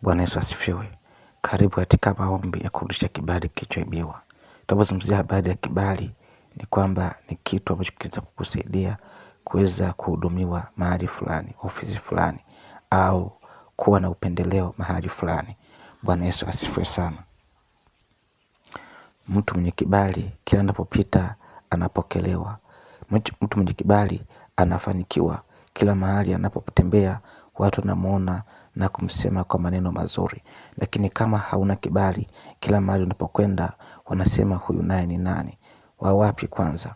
Bwana Yesu asifiwe. Karibu katika maombi ya kurudisha kibali kilichoibiwa. Tunapozungumzia habari ya kibali, ni kwamba ni kitu ambacho kinaweza kukusaidia kuweza kuhudumiwa mahali fulani, ofisi fulani, au kuwa na upendeleo mahali fulani. Bwana Yesu asifiwe sana. Mtu mwenye kibali kila anapopita anapokelewa. Mtu mwenye kibali anafanikiwa kila mahali anapotembea, watu wanamuona na kumsema kwa maneno mazuri. Lakini kama hauna kibali, kila mahali unapokwenda wanasema huyu naye ni nani, wa wapi kwanza?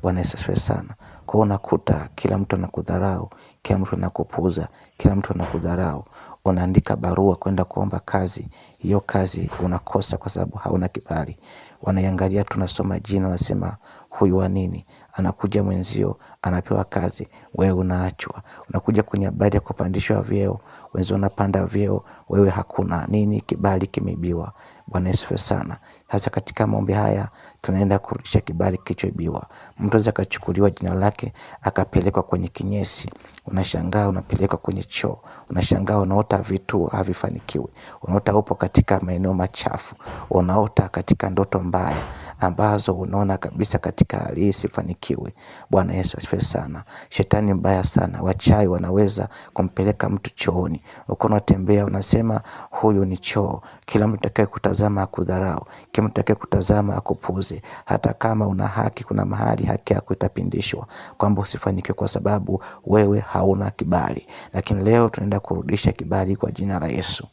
Bwana Yesu asifiwe sana. Kwa hiyo unakuta kila mtu anakudharau, kila mtu anakupuuza, kila mtu anakudharau. Unaandika barua kwenda kuomba kazi, hiyo kazi unakosa kwa sababu hauna kibali. Wanaiangalia, tunasoma jina, wanasema huyu wa nini? Anakuja mwenzio anapewa kazi, wewe unaachwa. Unakuja kwenye habari ya kupandishwa vyeo, wenzio wanapanda vyeo, wewe hakuna. Nini? Kibali kimeibiwa. Bwana Yesu asifiwe sana. Hasa katika maombi haya tunaenda kurudisha kibali kilichoibiwa. Mtu anaweza akachukuliwa jina lake akapelekwa kwenye kinyesi, unashangaa unapelekwa kwenye choo, unashangaa unaota vitu havifanikiwi, unaota upo katika maeneo machafu, unaota katika ndoto mbaya ambazo unaona kabisa katika hali hii sifanikiwi. Bwana Yesu asifiwe sana. Shetani mbaya sana, wachawi wanaweza kumpeleka mtu chooni. Uko unatembea unasema huyu ni choo, kila mtu atakaye kutazama akudharau, kila mtu atakaye kutazama akupuuze. Hata kama una haki, kuna mahali haki yako itapindishwa kwamba usifanikiwe kwa sababu wewe hauna kibali. Lakini leo tunaenda kurudisha kibali kwa jina la Yesu.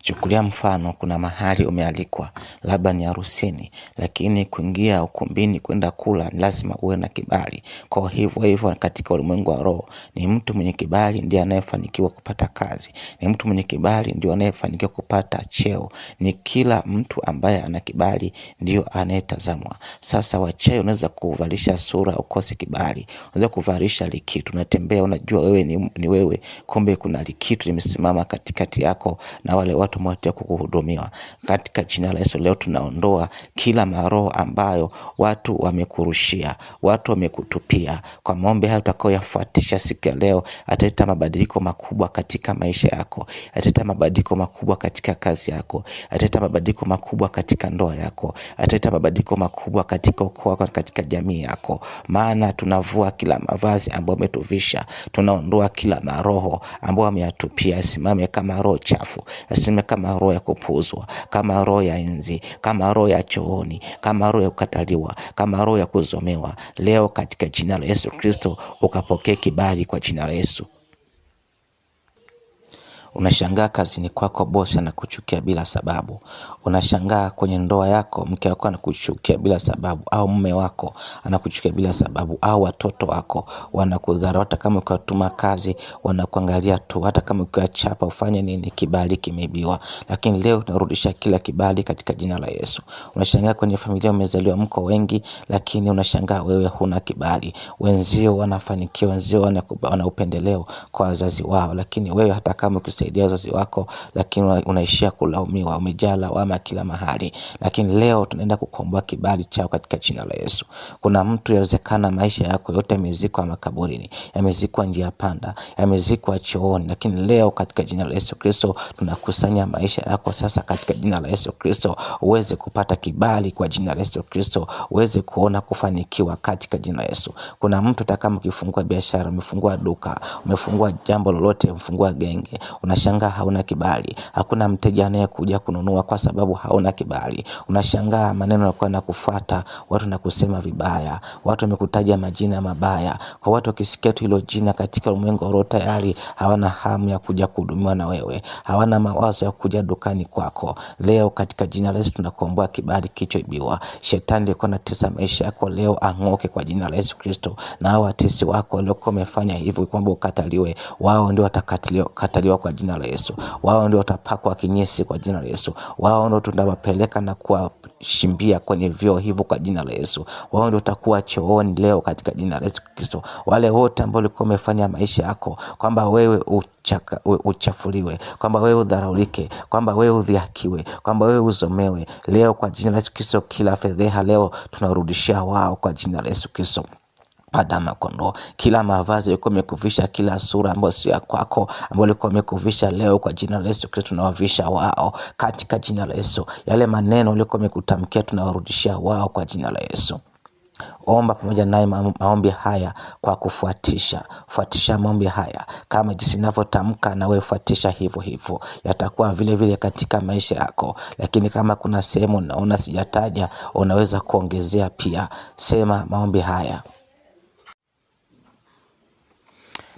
Chukulia mfano, kuna mahali umealikwa, labda ni harusini, lakini kuingia ukumbini kwenda kula ni lazima uwe na kibali. Kwa hivyo hivyo katika ulimwengu wa roho, ni mtu mwenye kibali ndiye anayefanikiwa kupata kazi, ni mtu mwenye kibali ndiye anayefanikiwa kupata cheo, ni kila mtu ambaye ana kibali ndiyo anayetazamwa. Sasa wachawi unaweza kuvalisha sura ukose kibali, unaweza kuvalisha likitu, unatembea unajua wewe ni wewe, kumbe kuna likitu limesimama katikati yako na wale watu mwatia kukuhudumiwa. Katika jina la Yesu leo tunaondoa kila maroho ambayo watu wamekurushia, watu wamekutupia. Kwa maombi hayo utakayoyafuatisha siku ya leo, ataleta mabadiliko makubwa katika maisha yako, ataleta mabadiliko makubwa katika kazi yako, ataleta mabadiliko makubwa katika ndoa yako, ataleta mabadiliko makubwa katika ukoo wako, katika jamii yako. Maana tunavua kila mavazi ambayo ametuvisha, tunaondoa kila maroho ambayo ameyatupia, asimame kama roho chafu, asimame kama roho ya kupuuzwa, kama roho ya enzi, kama roho ya chooni, kama roho ya kukataliwa, kama roho ya kuzomewa. Leo katika jina la Yesu Kristo ukapokee kibali kwa jina la Yesu. Unashangaa kazini kwako bosi anakuchukia bila sababu. Unashangaa kwenye ndoa yako mke wako anakuchukia bila sababu, au mume wako anakuchukia bila sababu, au watoto wako wanakudharau. Hata kama ukiwatuma kazi wanakuangalia tu, hata kama ukiwachapa ufanye nini, kibali kimeibiwa. Lakini leo tunarudisha kila kibali katika jina la Yesu. Unashangaa kwenye familia umezaliwa mko wengi, lakini unashangaa wewe huna kibali. Wenzio wanafanikiwa, wenzio wana upendeleo kwa wazazi wao, lakini wewe hata kama ukisaidia wazazi wako, lakini unaishia kulaumiwa, umejaa lawama kila mahali. Lakini leo tunaenda kukomboa kibali chao katika jina la Yesu. Kuna mtu yawezekana maisha yako yote yamezikwa makaburini, yamezikwa njia panda, yamezikwa chooni, lakini leo katika jina la Yesu Kristo tunakusanya maisha yako sasa katika jina la Yesu Kristo, uweze kupata kibali kwa jina la Yesu Kristo, uweze kuona kufanikiwa katika jina la Yesu. Kuna mtu hata kama ukifungua biashara, umefungua duka, umefungua jambo lolote, umefungua genge, unashangaa hauna kibali, hakuna mteja anayekuja kununua kwa sababu hauna kibali. Unashangaa maneno yanakuwa yanakufuata, watu wanakusema vibaya, watu wamekutaja majina mabaya. Kwa watu wakisikia tu hilo jina katika ulimwengu wa roho tayari hawana hamu ya kuja kuhudumiwa na wewe, hawana mawazo ya kuja dukani kwako. Leo katika jina la Yesu tunakomboa kibali kilichoibiwa. Shetani alikuwa anatesa maisha yako leo ang'oke kwa jina la Yesu Kristo, na hao watesi wako waliokuwa wamefanya hivyo kwamba ukataliwe, wao ndio watakataliwa kwa jina la Yesu. Wao ndio watapakwa kinyesi kwa jina la Yesu. Wao ndio tunawapeleka na kuwashimbia kwenye vyoo hivyo kwa jina la Yesu. Wao ndio watakuwa chooni leo katika jina la Yesu Kristo. Wale wote ambao walikuwa wamefanya maisha yako kwamba wewe uchafuliwe, kwamba wewe udharaulike, kwamba wewe udhihakiwe, kwamba wewe uzomewe, leo kwa jina la Yesu Kristo, kila fedheha leo tunarudishia wao kwa jina la Yesu Kristo. Kwa damu ya kondoo. Kila mavazi yalikuwa yamekuvisha, kila sura ambayo sio ya kwako ambayo ilikuwa imekuvisha, leo kwa jina la Yesu Kristo tunawavisha wao katika jina la Yesu. Yale maneno walikuwa wamekutamkia tunawarudishia wao kwa jina la Yesu. Omba pamoja naye maombi haya kwa kufuatisha. Fuatisha maombi haya kama jinsi ninavyotamka, na wewe fuatisha hivyo hivyo, yatakuwa vile vile katika maisha yako. Lakini kama kuna sehemu naona sijataja, unaweza kuongezea pia. Sema maombi haya.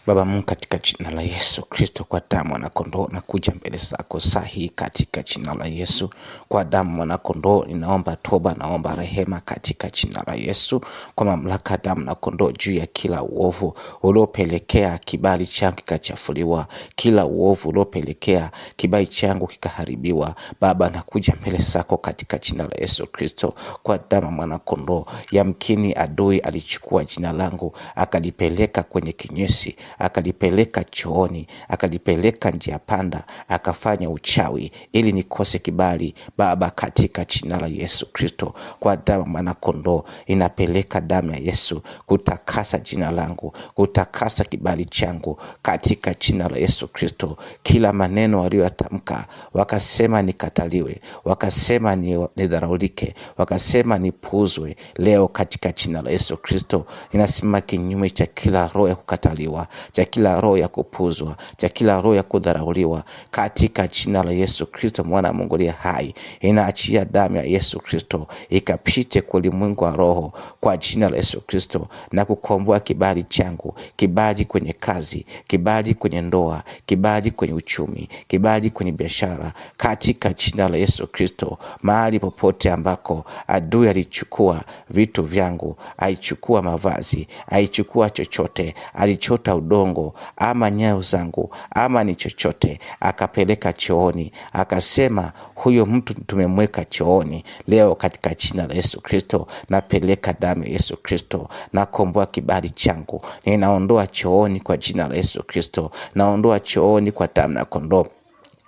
Baba Mungu, katika jina la Yesu Kristo, kwa damu mwanakondoo nakuja mbele zako saa hii katika jina la Yesu. Kwa damu mwanakondoo ninaomba toba, naomba rehema katika jina la Yesu, kwa mamlaka damu na kondoo juu ya kila uovu uliopelekea kibali changu kikachafuliwa, kila uovu uliopelekea kibali changu kikaharibiwa. Baba, nakuja mbele zako katika jina la Yesu Kristo, kwa damu mwanakondoo. Yamkini adui alichukua jina langu akalipeleka kwenye kinyesi, akalipeleka chooni, akalipeleka njia panda, akafanya uchawi ili nikose kibali. Baba, katika jina la Yesu Kristo, kwa damu mwanakondoo, inapeleka damu ya Yesu kutakasa jina langu, kutakasa kibali changu katika jina la Yesu Kristo. Kila maneno waliyoyatamka, wakasema nikataliwe, wakasema nidharaulike, wakasema nipuuzwe, leo katika jina la Yesu Kristo ninasimama kinyume cha kila roho ya kukataliwa, cha kila roho ya kupuuzwa, cha kila roho ya kudharauliwa katika jina la Yesu Kristo, mwana wa Mungu aliye hai. Inaachia damu ya Yesu Kristo ikapite kwa ulimwengu wa roho kwa jina la Yesu Kristo, na kukomboa kibali changu, kibali kwenye kazi, kibali kwenye ndoa, kibali kwenye uchumi, kibali kwenye biashara, katika jina la Yesu Kristo. Mahali popote ambako adui alichukua vitu vyangu, aichukua mavazi, aichukua chochote, alichota udongo ama nyayo zangu ama ni chochote, akapeleka chooni, akasema huyo mtu tumemweka chooni. Leo katika jina la Yesu Kristo napeleka damu ya Yesu Kristo, nakomboa kibali changu, ninaondoa chooni kwa jina la Yesu Kristo, naondoa chooni kwa damu ya kondoo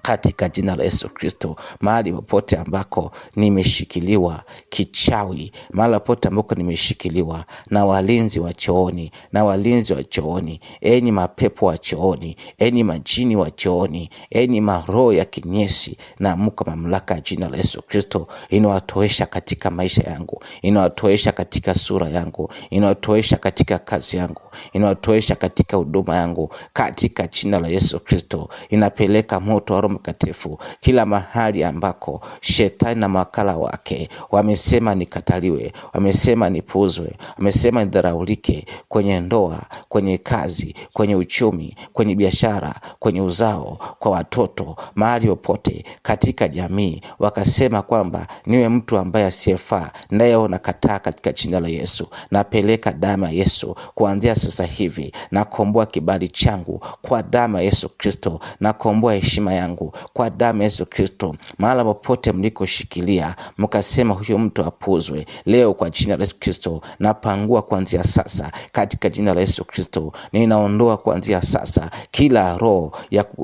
katika jina la Yesu Kristo. Mahali popote ambako nimeshikiliwa kichawi, mahali popote ambako nimeshikiliwa na walinzi wa chooni, na walinzi wa chooni, enyi mapepo wa chooni, enyi majini wa chooni, enyi maroho ya kinyesi, naamka mamlaka ya jina la Yesu Kristo inawatoesha katika maisha yangu, inawatoesha katika sura yangu, inawatoesha katika kazi yangu, inawatoesha katika huduma yangu, katika jina la Yesu Kristo. Inapeleka moto wa Roho Mtakatifu kila mahali ambako shetani na mawakala wake wamesema nikataliwe, wamesema nipuuzwe, wamesema nidharaulike, kwenye ndoa, kwenye kazi, kwenye uchumi, kwenye biashara, kwenye uzao, kwa watoto, mahali popote katika jamii, wakasema kwamba niwe mtu ambaye asiyefaa. Leo nakataa katika jina la Yesu. Napeleka damu ya Yesu kuanzia sasa hivi, nakomboa kibali changu kwa damu ya Yesu Kristo, nakomboa heshima yangu kwa damu ya Yesu Kristo. Mahala popote mlikoshikilia mkasema huyo mtu apuzwe, leo kwa jina la Yesu Kristo napangua kuanzia sasa katika jina la Yesu Kristo. Ninaondoa kuanzia sasa kila roho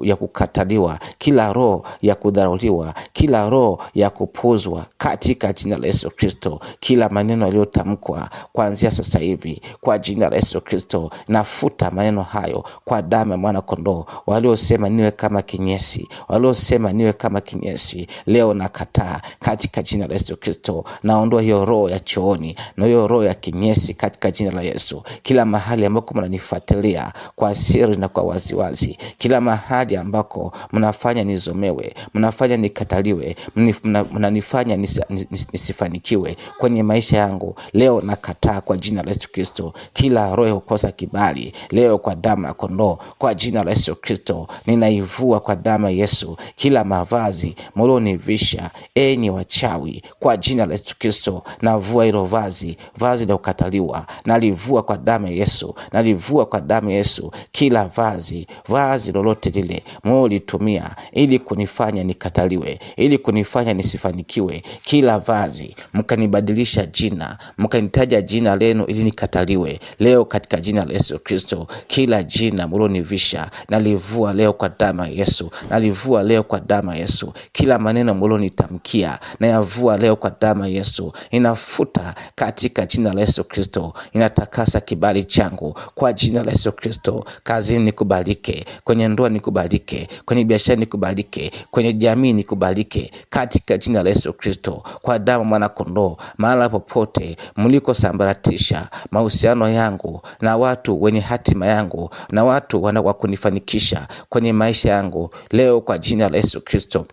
ya kukataliwa, kila roho ya kudharauliwa, kila roho ya kupuzwa katika jina la Yesu Kristo. Kila maneno yaliyotamkwa kuanzia sasa hivi kwa jina la Yesu Kristo, nafuta maneno hayo kwa damu ya mwana kondoo. Waliosema niwe kama kinyesi, waliosema niwe kama kinyesi, leo nakataa katika jina la Yesu Kristo. Naondoa hiyo roho ya chooni na hiyo roho ya kinyesi katika jina la Yesu. Kila mahali ambako mnanifuatilia kwa siri na kwa waziwazi, kila mahali ambako mnafanya nizomewe, mnafanya nikataliwe, mnanifanya nisifanikiwe kwenye maisha yangu, leo nakataa kwa jina la Yesu Kristo. Kila roho ya kukosa kibali leo kwa damu ya kondoo, kwa jina la Yesu Kristo ninaivua kwa damu ya Yesu. Kila mavazi mlionivisha, enyi wachawi, kwa jina la Yesu Kristo navua hilo vazi, vazi la kukataliwa, nalivua kwa damu ya Yesu, nalivua kwa damu ya Yesu. Kila vazi, vazi lolote lile mliolitumia ili kunifanya nikataliwe, ili kunifanya nisifanikiwe, kila vazi mkanibadilisha jina, mkanitaja jina lenu ili nikataliwe, leo katika jina la Yesu Kristo, kila jina mlionivisha nalivua leo kwa damu ya Yesu, nalivua nayavua leo kwa damu ya Yesu. Kila maneno mlionitamkia nayavua leo kwa damu ya Yesu, inafuta katika jina la Yesu Kristo. Inatakasa kibali changu kwa jina la Yesu Kristo. Kazini nikubalike, kwenye ndoa nikubalike, kwenye biashara nikubalike, kwenye jamii nikubalike, katika jina la Yesu Kristo, kwa damu mwana kondoo. Mahala popote mlikosambaratisha mahusiano yangu na watu wenye hatima yangu na watu wa kunifanikisha kwenye maisha yangu, leo kwa jina la Yesu Kristo,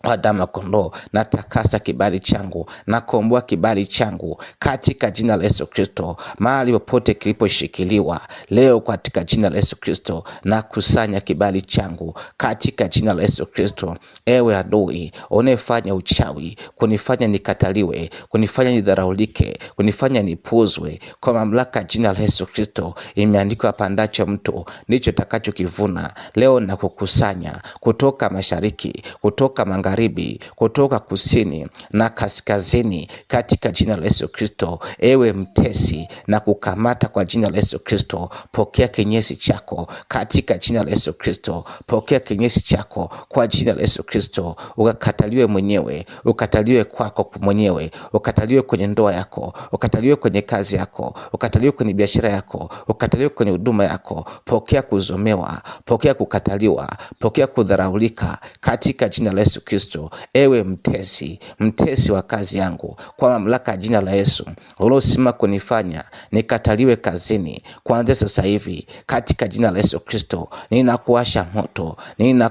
kwa damu ya kondoo natakasa kibali changu, nakomboa kibali changu katika jina la Yesu Kristo. Mahali popote kiliposhikiliwa leo, katika jina la Yesu Kristo nakusanya kibali changu katika jina la Yesu Kristo. Ewe adui unayefanya uchawi kunifanya nikataliwe, kunifanya nidharaulike, kunifanya nipuuzwe, kwa mamlaka ya jina la Yesu Kristo, imeandikwa, apandacho mtu ndicho takachokivuna. Leo nakukusanya kutoka mashariki, kutoka magharibi, kutoka kusini na kaskazini, katika jina la Yesu Kristo. Ewe mtesi, na kukamata kwa jina la Yesu Kristo. Pokea kinyesi chako katika jina la Yesu Kristo. Pokea kinyesi chako kwa jina la Yesu Kristo. Ukakataliwe mwenyewe, ukataliwe kwako mwenyewe, ukataliwe kwenye ndoa yako, ukataliwe kwenye kazi yako, ukataliwe kwenye biashara yako, ukataliwe kwenye huduma yako. Pokea kuzomewa, pokea kukataliwa, pokea kudharaulika katika jina la Yesu Kristo. Ewe mtesi, mtesi wa kazi yangu, kwa mamlaka ya jina la Yesu, uliosimama kunifanya nikataliwe kazini, kuanzia sasa hivi katika jina la Yesu Kristo, ninakuwasha moto,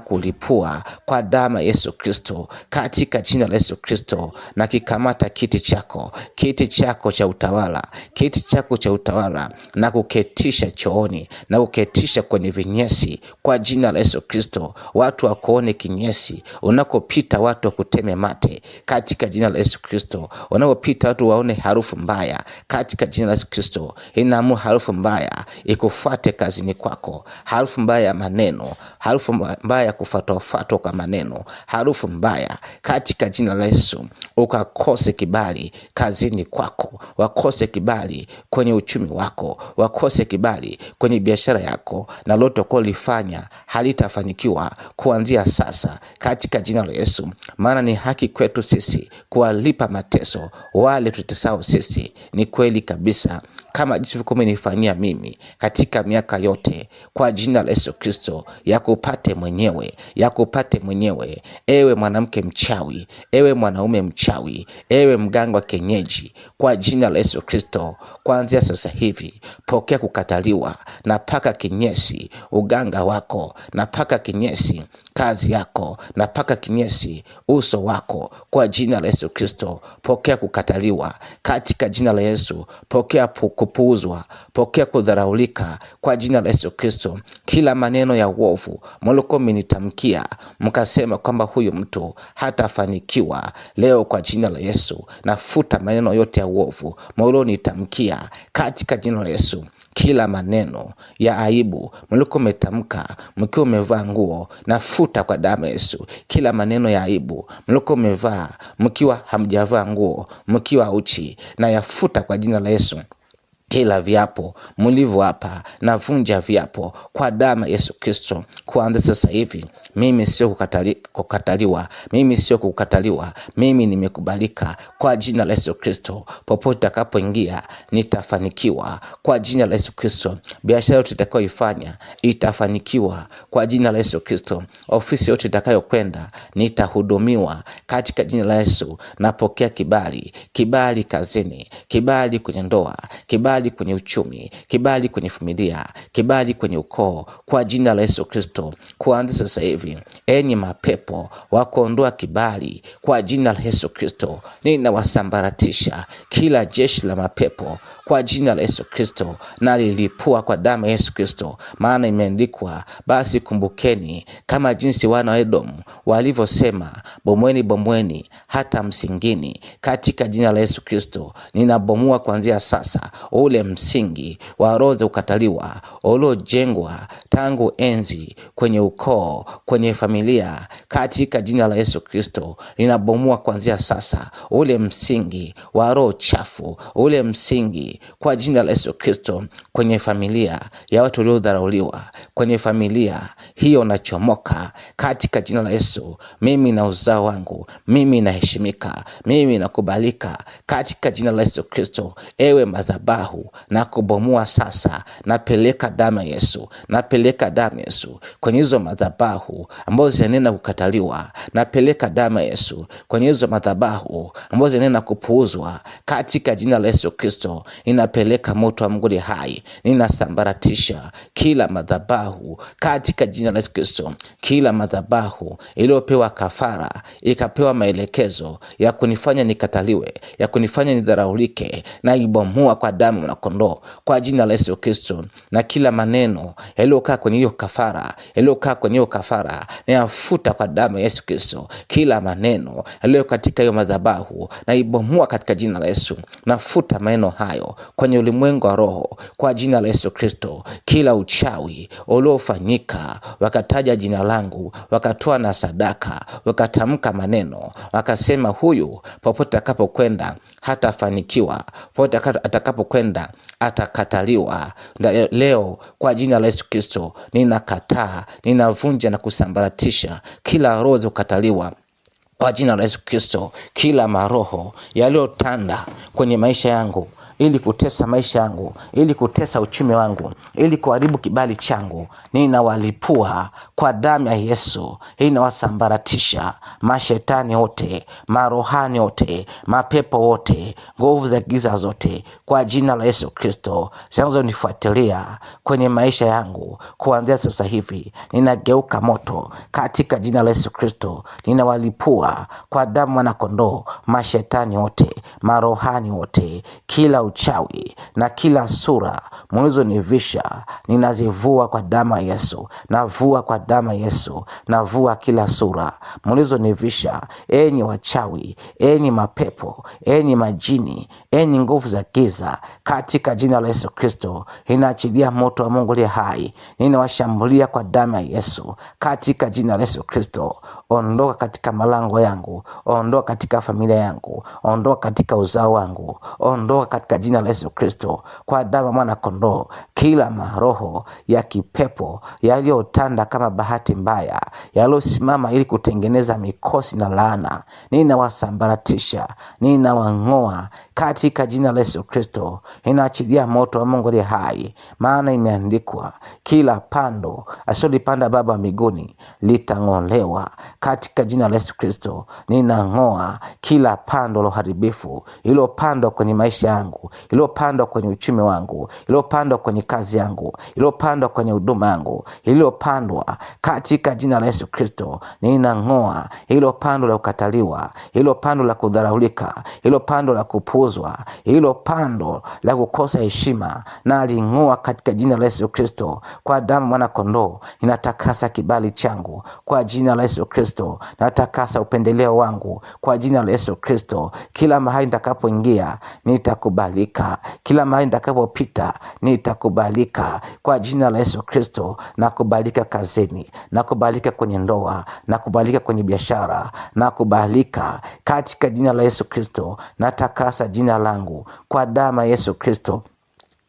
ninakulipua kwa damu ya Yesu Kristo, katika jina la Yesu Kristo, na kikamata kiti chako, kiti chako cha utawala, kiti chako cha utawala, na kuketisha chooni, na kuketisha kwenye vinyesi kwa jina la Yesu Kristo. Watu wakuone kinyesi unakopita, watu wakuteme mate katika jina la Yesu Kristo. Unapopita watu waone harufu mbaya katika jina la Yesu Kristo. Inaamuru harufu mbaya ikufuate kazini kwako, harufu mbaya ya maneno, harufu mbaya ya kufatwafatwa kwa maneno, harufu mbaya katika jina la Yesu. Ukakose kibali kazini kwako, wakose kibali kwenye uchumi wako, wakose kibali kwenye biashara yako, na lote lifanya halitafanikiwa kuanzia sasa katika jina la Yesu. Maana ni haki kwetu sisi kuwalipa mateso wale tutesao sisi. Ni kweli kabisa, kama jinsi umenifanyia mimi katika miaka yote, kwa jina la Yesu Kristo, yakupate mwenyewe, yakupate mwenyewe. Ewe mwanamke mchawi, ewe mwanaume mchawi, ewe mganga wa kienyeji, kwa jina la Yesu Kristo, kuanzia sasa hivi pokea kukataliwa na paka kinyesi uganga wako, na paka kinyesi kazi yako, na paka kinyesi uso wako, kwa jina la Yesu Kristo. Pokea kukataliwa katika jina la Yesu. Pokea kupuuzwa, pokea kudharaulika kwa jina la Yesu Kristo. Kila maneno ya uovu mlikuwa mmenitamkia mkasema kwamba huyu mtu hatafanikiwa, leo kwa jina la Yesu nafuta maneno yote ya uovu mlionitamkia katika jina la Yesu. Kila maneno ya aibu mlikuwa mmetamka mkiwa mmevaa nguo, nafuta kwa damu ya Yesu. Kila maneno ya aibu mlikuwa mmevaa mkiwa hamjavaa nguo, mkiwa uchi, na yafuta kwa jina la Yesu. Kila viapo mlivyoapa navunja viapo kwa damu ya Yesu Kristo. Kuanza sasa hivi, mimi sio kukataliwa, mimi sio kukataliwa, mimi nimekubalika kwa jina la Yesu Kristo. Popote nitakapoingia nitafanikiwa kwa jina la Yesu Kristo. Biashara yote nitakayoifanya itafanikiwa kwa jina la Yesu Kristo. Ofisi yote nitakayokwenda nitahudumiwa katika jina la Yesu. Napokea kibali, kibali kazini, kibali kwenye ndoa, kibali kwenye uchumi, kibali kwenye familia, kibali kwenye ukoo, kwa jina la Yesu Kristo. Kuanza sasa hivi, enyi mapepo wa kuondoa kibali, kwa jina la Yesu Kristo ninawasambaratisha kila jeshi la mapepo kwa jina la Yesu Kristo, na lilipua kwa damu ya Yesu Kristo. Maana imeandikwa, basi kumbukeni kama jinsi wana wa Edomu walivyosema, bomweni bomweni hata msingini. Katika jina la Yesu Kristo ninabomoa kuanzia sasa ule Ule msingi wa roho za kukataliwa uliojengwa tangu enzi kwenye ukoo, kwenye familia, katika jina la Yesu Kristo ninabomoa kuanzia sasa ule msingi wa roho chafu, ule msingi kwa jina la Yesu Kristo kwenye familia ya watu waliodharauliwa, kwenye familia hiyo nachomoka katika jina la Yesu. Mimi na uzao wangu, mimi naheshimika, mimi nakubalika katika jina la Yesu Kristo. Ewe madhabahu, na kubomoa sasa, napeleka damu ya Yesu, napeleka damu ya Yesu kwenye hizo madhabahu ambazo zinanena kukataliwa, napeleka damu ya Yesu kwenye hizo madhabahu ambazo zinanena kupuuzwa katika jina la Yesu Kristo. Ninapeleka moto wa Mungu aliye hai, ninasambaratisha kila madhabahu katika jina la Yesu Kristo, kila madhabahu iliyopewa kafara ikapewa maelekezo ya kunifanya nikataliwe, ya kunifanya nidharaulike, na ibomoa kwa damu na kondoo kwa jina la Yesu Kristo. Na kila maneno yaliyokaa kwenye hiyo kafara, yaliyokaa kwenye hiyo kafara, nayafuta kwa damu ya Yesu Kristo. Kila maneno yaliyo katika hiyo madhabahu naibomoa katika jina la Yesu. Nafuta maneno hayo kwenye ulimwengu wa roho kwa jina la Yesu Kristo. Kila uchawi uliofanyika, wakataja jina langu, wakatoa na sadaka, wakatamka maneno, wakasema huyu popote atakapokwenda hatafanikiwa, popote atakapokwenda atakataliwa. Leo kwa jina la Yesu Kristo ninakataa, ninavunja na kusambaratisha kila roho za kukataliwa kwa jina la Yesu Kristo. Kila maroho yaliyotanda kwenye maisha yangu ili kutesa maisha yangu, ili kutesa uchumi wangu, ili kuharibu kibali changu, ninawalipua kwa damu ya Yesu. Ninawasambaratisha mashetani wote, marohani wote, mapepo wote, nguvu za giza zote kwa jina la Yesu Kristo zinazonifuatilia kwenye maisha yangu kuanzia sasa hivi, ninageuka moto katika jina la Yesu Kristo. Ninawalipua kwa damu mwana kondoo mashetani wote, marohani wote, kila uchawi na kila sura mlizonivisha ninazivua kwa damu ya Yesu. Navua kwa damu ya Yesu, navua kila sura mlizonivisha, enyi wachawi, enyi mapepo, enyi majini, enyi nguvu za giza, katika jina la Yesu Kristo ninaachilia moto wa Mungu aliye hai, ninawashambulia kwa damu ya Yesu, katika jina la Yesu Kristo. Ondoka katika malango yangu, ondoka katika familia yangu, ondoka katika uzao wangu, ondoka katika jina la Yesu Kristo, kwa damu ya mwana kondoo. Kila maroho ya kipepo yaliyotanda kama bahati mbaya, yaliyosimama ili kutengeneza mikosi na laana, ninawasambaratisha, ninawang'oa katika jina la Yesu Kristo. Ninaachilia moto wa Mungu aliye hai, maana imeandikwa, kila pando asilolipanda Baba mbinguni litang'olewa. Katika jina la Yesu Kristo ninang'oa kila pando la uharibifu iliyopandwa kwenye maisha yangu, iliyopandwa kwenye uchumi wangu, iliyopandwa kwenye kazi yangu, iliyopandwa kwenye huduma yangu, iliyopandwa katika jina la Yesu Kristo. Ninang'oa hilo pando la kukataliwa, hilo pando la kudharaulika, hilo pando la kupuuzwa, hilo pando la kukosa heshima, na aling'oa katika jina la Yesu Kristo. Kwa damu mwana kondoo ninatakasa kibali changu kwa jina la Yesu Kristo. Natakasa upendeleo wangu kwa jina la Yesu Kristo. Kila mahali nitakapoingia nitakubalika, kila mahali nitakapopita nitakubalika kwa jina la Yesu Kristo. Nakubalika kazini, nakubalika kwenye ndoa, nakubalika kwenye biashara, nakubalika katika jina la Yesu Kristo. Natakasa jina langu kwa damu ya Yesu Kristo.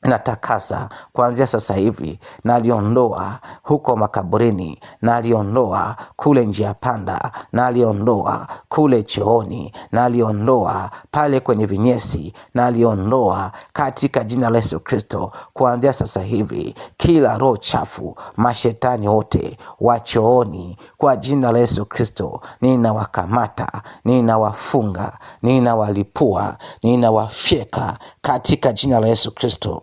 Natakasa kuanzia sasa hivi, naliondoa huko makaburini, naliondoa kule njia panda, naliondoa kule chooni, naliondoa pale kwenye vinyesi, naliondoa katika jina la Yesu Kristo. Kuanzia sasa hivi, kila roho chafu, mashetani wote wa chooni, kwa jina la Yesu Kristo ninawakamata, ninawafunga, ninawalipua, ninawafyeka katika jina la Yesu Kristo.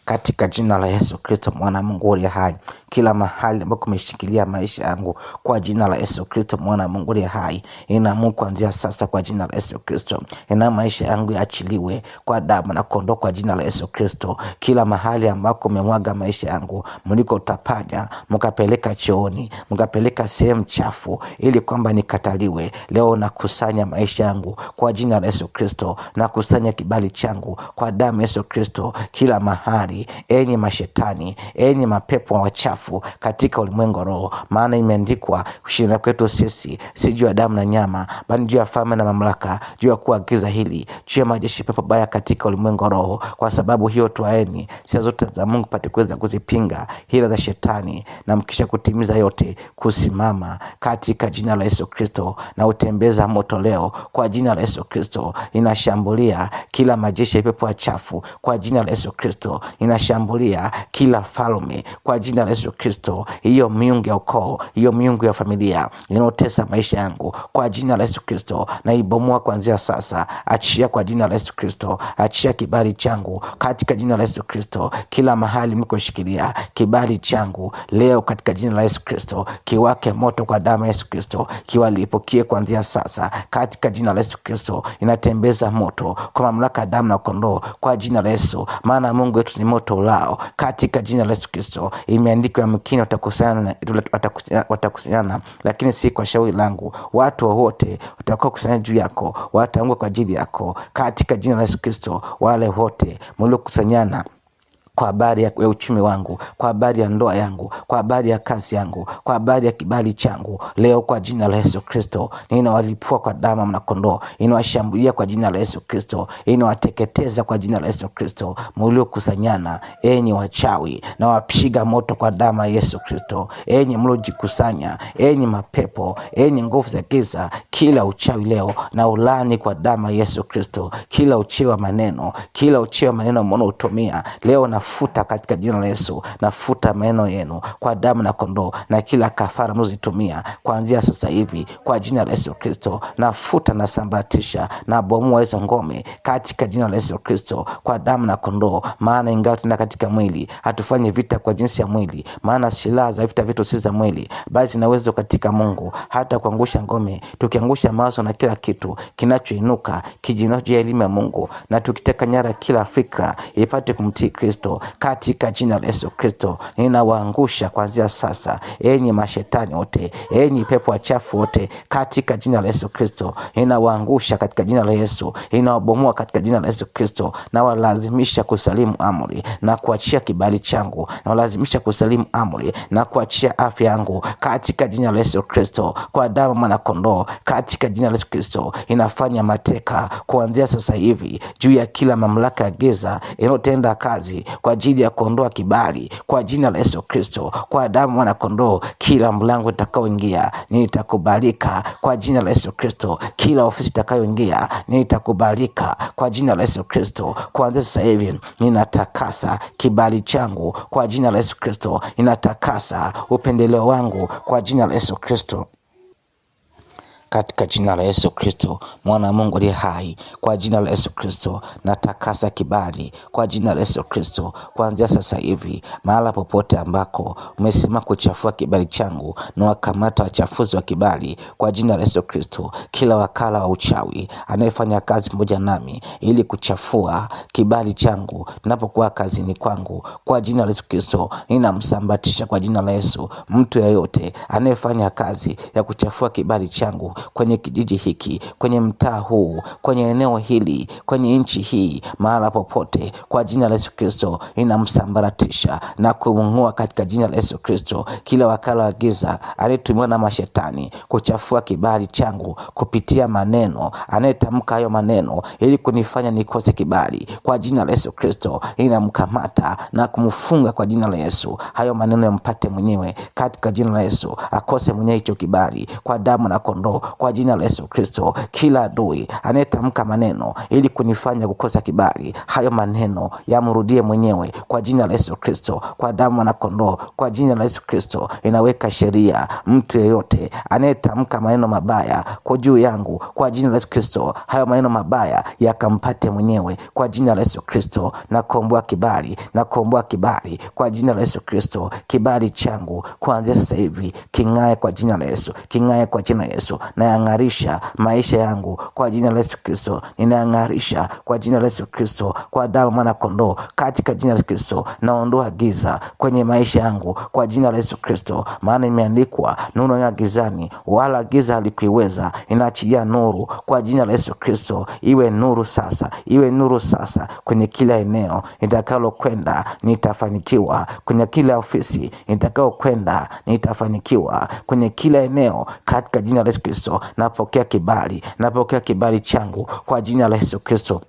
katika jina la Yesu Kristo mwana Mungu aliye hai. Kila mahali ambako umeshikilia maisha yangu kwa jina la Yesu Kristo mwana Mungu aliye hai, inaamuru kuanzia sasa kwa jina la Yesu Kristo, ina maisha yangu yaachiliwe kwa damu na kondoo kwa jina la Yesu Kristo. Kila mahali ambako umemwaga maisha yangu, mliko tapaja, mkapeleka chooni, mkapeleka sehemu chafu, ili kwamba nikataliwe, leo nakusanya maisha yangu kwa jina la Yesu Kristo, nakusanya kibali changu kwa damu ya Yesu Kristo. Kila mahali, enyi mashetani, enyi mapepo wachafu katika ulimwengu wa roho, maana imeandikwa, kushinda kwetu sisi si juu ya damu na nyama, bali juu ya falme na mamlaka, juu ya kuwa giza hili, juu ya majeshi pepo baya katika ulimwengu wa roho. Kwa sababu hiyo, twaeni silaha zote za Mungu pate kuweza kuzipinga hila za shetani, na mkisha kutimiza yote kusimama katika jina la Yesu Kristo. Na utembeza moto leo kwa jina la Yesu Kristo. Inashambulia kila majeshi ya pepo wachafu kwa jina la Yesu Kristo. Inashambulia kila falme kwa jina la Yesu Kristo. Hiyo miungu ya ukoo, hiyo miungu ya familia inayotesa maisha yangu kwa jina la Yesu Kristo, na ibomoa kuanzia sasa. Achia kwa jina la Yesu Kristo, achia kibali changu katika jina la Yesu Kristo. Kila mahali mkoshikilia kibali changu leo katika jina la Yesu Kristo, kiwake moto kwa damu ya Yesu Kristo, kiwalipukie kuanzia sasa katika jina la Yesu Kristo. Inatembeza moto kwa mamlaka ya damu na kondoo kwa jina la Yesu, maana Mungu wetu ni moto ulao katika jina la Yesu Kristo. Imeandikwa, yamkini watakusanyana, lakini si kwa shauri langu. Watu wote watakao kusanyana juu yako wataanguka kwa ajili yako katika jina la Yesu Kristo. Wale wote mliokusanyana kwa habari ya uchumi wangu, kwa habari ya ndoa yangu, kwa habari ya kazi yangu, kwa habari ya kibali changu, leo kwa jina la Yesu Kristo ninawalipua kwa damu na kondoo, ninawashambulia kwa jina la Yesu Kristo, ninawateketeza kwa jina la Yesu Kristo. Mliokusanyana enyi wachawi, na wapiga moto kwa damu ya Yesu Kristo. Enyi mliojikusanya, enyi mapepo, enyi nguvu za giza, kila uchawi leo na ulani kwa damu ya Yesu Kristo. Kila uchawi wa maneno, kila uchawi wa maneno mnaotumia leo na futa katika jina la Yesu. Nafuta maneno yenu kwa damu na kondoo, na kila kafara mnazozitumia kuanzia sasa hivi kwa jina la Yesu Kristo. Nafuta na sambaratisha na bomoa hizo ngome katika jina la Yesu Kristo kwa damu na kondoo. Maana ingawa tuna katika mwili, hatufanyi vita kwa jinsi ya mwili, maana silaha za vita vyetu si za mwili, bali zina uwezo katika Mungu hata kuangusha ngome, tukiangusha mawazo na kila kitu kinachoinuka kijinao juu ya elimu ya Mungu, na tukiteka nyara kila fikra ipate kumtii Kristo katika jina la Yesu Kristo. Ninawaangusha kuanzia sasa, enyi mashetani wote, enyi pepo wachafu wote, katika jina la Yesu Kristo. Ninawaangusha katika jina la Yesu, ninawabomoa katika jina la Yesu Kristo. Nawalazimisha kusalimu amri na kuachia kibali changu, nawalazimisha kusalimu amri na kuachia afya yangu katika jina la Yesu Kristo, kwa damu mwana kondoo, katika jina la Yesu Kristo. Inafanya mateka kuanzia sasa hivi juu ya kila mamlaka ya giza inayotenda kazi kwa ajili ya kuondoa kibali kwa jina la Yesu Kristo, kwa damu mwana kondoo. Kila mlango utakaoingia nitakubalika kwa jina la Yesu Kristo. Kila ofisi itakayoingia nitakubalika kwa jina la Yesu Kristo. Kuanzia sasa hivi ninatakasa kibali changu kwa jina la Yesu Kristo, ninatakasa upendeleo wangu kwa jina la Yesu Kristo. Katika jina la Yesu Kristo mwana wa Mungu aliye hai, kwa jina la Yesu Kristo natakasa kibali kwa jina la Yesu Kristo. Kuanzia sasa hivi, mahala popote ambako umesema kuchafua kibali changu, na wakamata wachafuzi wa kibali kwa jina la Yesu Kristo. Kila wakala wa uchawi anayefanya kazi pamoja nami ili kuchafua kibali changu ninapokuwa kazini kwangu, kwa jina la Yesu Kristo ninamsambatisha kwa jina la Yesu. Mtu yeyote anayefanya kazi ya kuchafua kibali changu kwenye kijiji hiki, kwenye mtaa huu, kwenye eneo hili, kwenye nchi hii, mahala popote, kwa jina la Yesu Kristo ninamsambaratisha na kumng'oa katika jina la Yesu Kristo. Kila wakala wa giza anayetumiwa na mashetani kuchafua kibali changu kupitia maneno, anayetamka hayo maneno ili kunifanya nikose kibali, kwa jina la Yesu Kristo ninamkamata na kumfunga kwa jina la Yesu. Hayo maneno yampate mwenyewe katika jina la Yesu, akose mwenyewe hicho kibali kwa damu na kondoo, kwa jina la Yesu Kristo. Kila adui anayetamka maneno ili kunifanya kukosa kibali, hayo maneno yamrudie mwenyewe kwa jina la Yesu Kristo, kwa damu ya Mwanakondoo, kwa jina la Yesu Kristo. Inaweka sheria, mtu yeyote anayetamka maneno mabaya kwa juu yangu, kwa jina la Yesu Kristo, hayo maneno mabaya yakampate mwenyewe kwa jina la Yesu Kristo. Nakomboa kibali, nakomboa kibali kwa jina la Yesu Kristo. Kibali changu kuanzia sasa hivi king'ae kwa jina la Yesu, king'ae kwa jina la Yesu. Nayang'arisha maisha yangu kwa jina la Yesu Kristo, ninayang'arisha kwa jina la Yesu Kristo, kwa damu mwana kondoo, katika jina la Yesu Kristo. Naondoa giza kwenye maisha yangu kwa jina la Yesu Kristo, maana imeandikwa, nuru ya gizani, wala giza halikuiweza. Inaachilia nuru kwa jina la Yesu Kristo, iwe nuru sasa, iwe nuru sasa kwenye kila eneo nitakalo kwenda, nitafanikiwa. Kwenye kila ofisi nitakao kwenda, nitafanikiwa. Kwenye kila eneo, katika jina la Yesu Kristo. Napokea kibali, napokea kibali changu kwa jina la Yesu Kristo,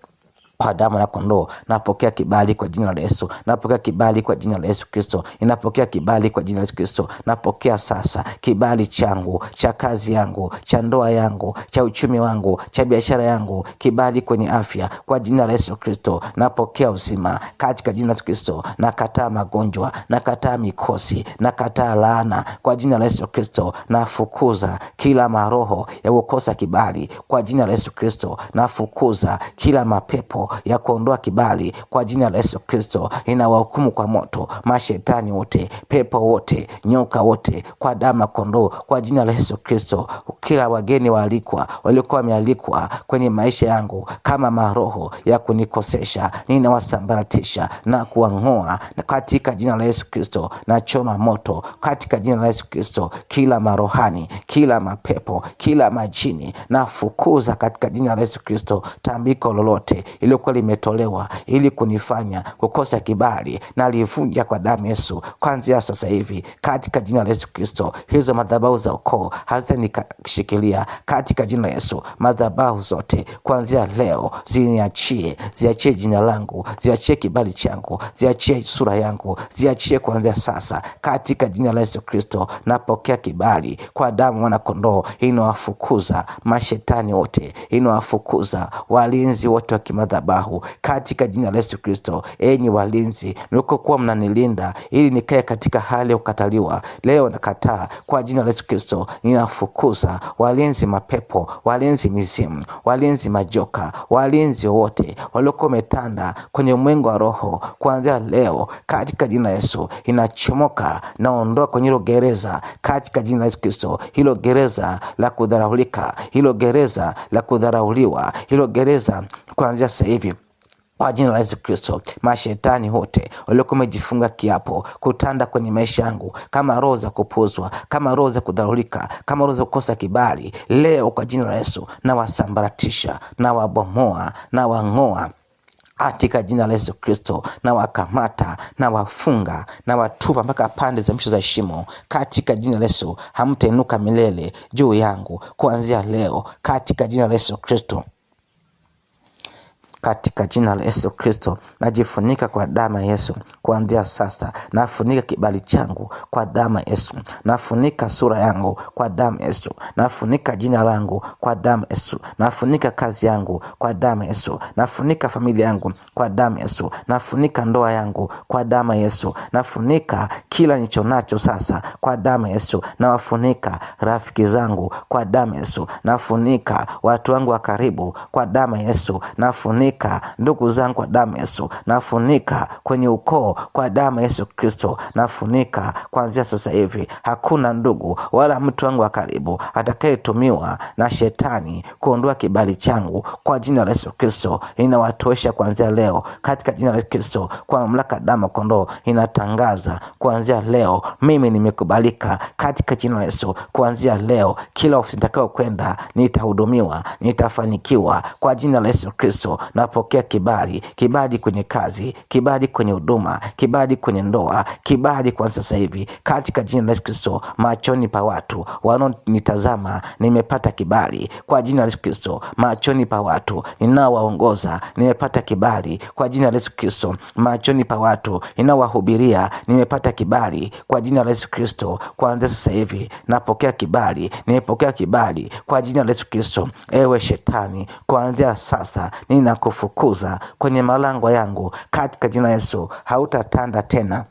kwa damu ya kondoo. Napokea kibali kwa jina la Yesu, napokea kibali kwa jina la Yesu Kristo, ninapokea kibali kwa jina la Yesu Kristo. Napokea sasa kibali changu cha kazi yangu, cha ndoa yangu, cha uchumi wangu, cha biashara yangu, kibali kwenye afya kwa jina la Yesu Kristo. Napokea uzima katika jina la Yesu Kristo. Nakataa magonjwa, nakataa mikosi, nakataa laana kwa jina la Yesu Kristo. Nafukuza kila maroho ya kukosa kibali kwa jina la Yesu Kristo. Nafukuza kila mapepo ya kuondoa kibali kwa jina la Yesu Kristo. Ninawahukumu kwa moto mashetani wote, pepo wote, nyoka wote, kwa damu ya kondoo, kwa jina la Yesu Kristo. Kila wageni waalikwa waliokuwa wamealikwa kwenye maisha yangu kama maroho ya kunikosesha, ninawasambaratisha na kuwang'oa katika jina la Yesu Kristo. Nachoma moto katika jina la Yesu Kristo kila marohani, kila mapepo, kila majini nafukuza katika jina la Yesu Kristo. Tambiko lolote iliyokuwa limetolewa ili kunifanya kukosa kibali, nalivunja kwa damu Yesu kuanzia sasa hivi katika jina la Yesu Kristo. Hizo madhabahu za ukoo hazitanishikilia katika jina la Yesu. Madhabahu zote kuanzia leo ziniachie, ziachie jina langu, ziachie kibali changu, ziachie sura yangu, ziachie kuanzia sasa katika jina la Yesu Kristo. Napokea kibali kwa damu mwana kondoo, inawafukuza mashetani wote, inawafukuza walinzi wote wa kimadhabahu katika jina la Yesu Kristo. Enyi walinzi mlikokuwa mnanilinda ili nikae katika hali ya kukataliwa, leo nakataa kwa jina la Yesu Kristo. Ninafukuza walinzi mapepo, walinzi mizimu, walinzi majoka, walinzi wote waliokuwa wametanda kwenye mwengo wa roho, kuanzia leo katika jina la Yesu inachomoka, naondoa kwenye hilo gereza katika jina la Yesu Kristo, hilo gereza la kudharaulika, hilo gereza la kudharauliwa, hilo gereza kuanzia sasa hivi kwa jina la Yesu Kristo, mashetani wote waliokuwa wamejifunga kiapo kutanda kwenye maisha yangu kama roho za kupuzwa, kama roho za kudharulika, kama roho za kukosa kibali, leo kwa jina la Yesu nawasambaratisha, nawabomoa, nawang'oa katika jina la Yesu Kristo, na wakamata na wafunga na watupa mpaka pande za mwisho za shimo katika jina la Yesu. Hamtainuka milele juu yangu kuanzia leo katika jina la Yesu Kristo. Katika jina la Yesu Kristo najifunika kwa damu ya Yesu kuanzia sasa. Nafunika kibali changu kwa damu ya Yesu, nafunika sura yangu kwa damu ya Yesu, nafunika jina langu kwa damu ya Yesu, nafunika kazi yangu kwa damu ya Yesu, nafunika familia yangu kwa damu ya Yesu, nafunika ndoa yangu kwa damu ya Yesu, nafunika kila nilichonacho sasa kwa damu ya Yesu, nawafunika rafiki zangu kwa damu ya Yesu, nafunika watu wangu wa karibu kwa damu ya Yesu, nafunika ndugu zangu kwa damu ya Yesu, nafunika kwenye ukoo kwa damu ya Yesu Kristo, nafunika kuanzia sasa hivi. Hakuna ndugu wala mtu wangu wa karibu atakayetumiwa na shetani kuondoa kibali changu kwa jina la Yesu Kristo. Inawatosha kuanzia leo katika jina la Yesu Kristo, kwa mamlaka ya damu ya kondoo inatangaza kuanzia leo mimi nimekubalika katika jina la Yesu. Kuanzia leo kila ofisi nitakayokwenda nitahudumiwa, nitafanikiwa kwa jina la Yesu Kristo. Na Napokea kibali, kibali kwenye kazi, kibali kwenye huduma, kibali kwenye ndoa, kibali kwa sasa hivi katika jina la Yesu Kristo. Machoni pa watu wanaonitazama nimepata kibali kwa jina la Yesu Kristo. Machoni pa watu ninaowaongoza nimepata kibali kwa jina la Yesu Kristo. Machoni pa watu ninaowahubiria nimepata kibali kwa jina la Yesu Kristo. Kuanzia sasa hivi napokea kibali, nimepokea kibali kwa jina la Yesu Kristo. Ewe shetani, kuanzia sasa ninakufukuza kwenye malango yangu katika jina la Yesu. Hautatanda tena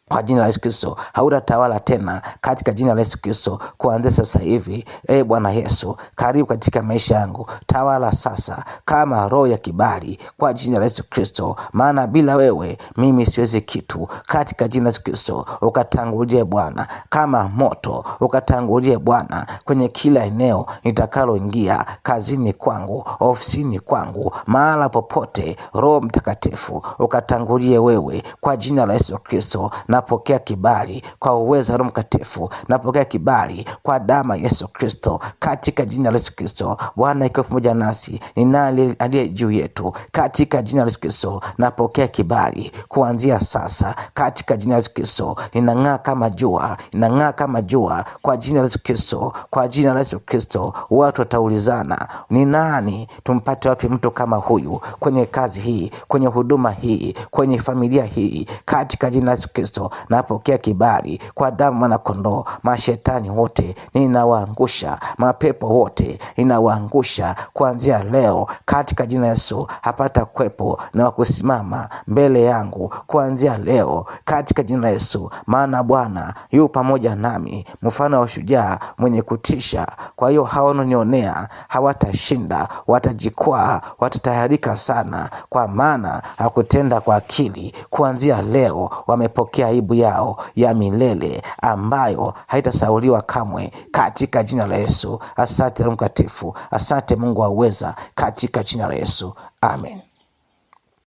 kwa jina la Yesu Kristo, hautatawala tena katika jina la Yesu Kristo. Kuanzia sasa hivi, e Bwana Yesu, karibu katika maisha yangu, tawala sasa kama roho ya kibali kwa jina la Yesu Kristo, maana bila wewe mimi siwezi kitu. Katika jina la Yesu Kristo, ukatangulie Bwana kama moto, ukatangulie Bwana kwenye kila eneo nitakaloingia, kazini kwangu, ofisini kwangu, mahala popote, Roho Mtakatifu ukatangulie wewe kwa jina la Yesu Kristo. Napokea kibali kwa uwezo wa Roho Mtakatifu, napokea kibali kwa damu ya Yesu Kristo, katika jina la Yesu Kristo. Bwana ikiwa pamoja nasi, ni nani aliye juu yetu? Katika jina la Yesu Kristo napokea kibali kuanzia sasa, katika jina la Yesu Kristo. Ninang'aa kama jua, ninang'aa kama jua kwa jina la Yesu Kristo, kwa jina la Yesu Kristo. Watu wataulizana, ni nani? Tumpate wapi mtu kama huyu kwenye kazi hii, kwenye huduma hii, kwenye familia hii? Katika jina la Yesu Kristo napokea kibali kwa damu mwana kondoo. Mashetani wote ninawaangusha, mapepo wote ninawaangusha kuanzia leo katika jina la Yesu. Hapata kwepo na wakusimama mbele yangu kuanzia leo katika jina la Yesu, maana Bwana yu pamoja nami, mfano wa shujaa mwenye kutisha. Kwa hiyo hawanonionea hawatashinda, watajikwaa, watatayarika sana, kwa maana hakutenda kwa akili. Kuanzia leo wamepokea aibu yao ya milele ambayo haitasauliwa kamwe, katika jina la Yesu. Asante Roho Mtakatifu, asante Mungu wa uweza, katika jina la Yesu, amen.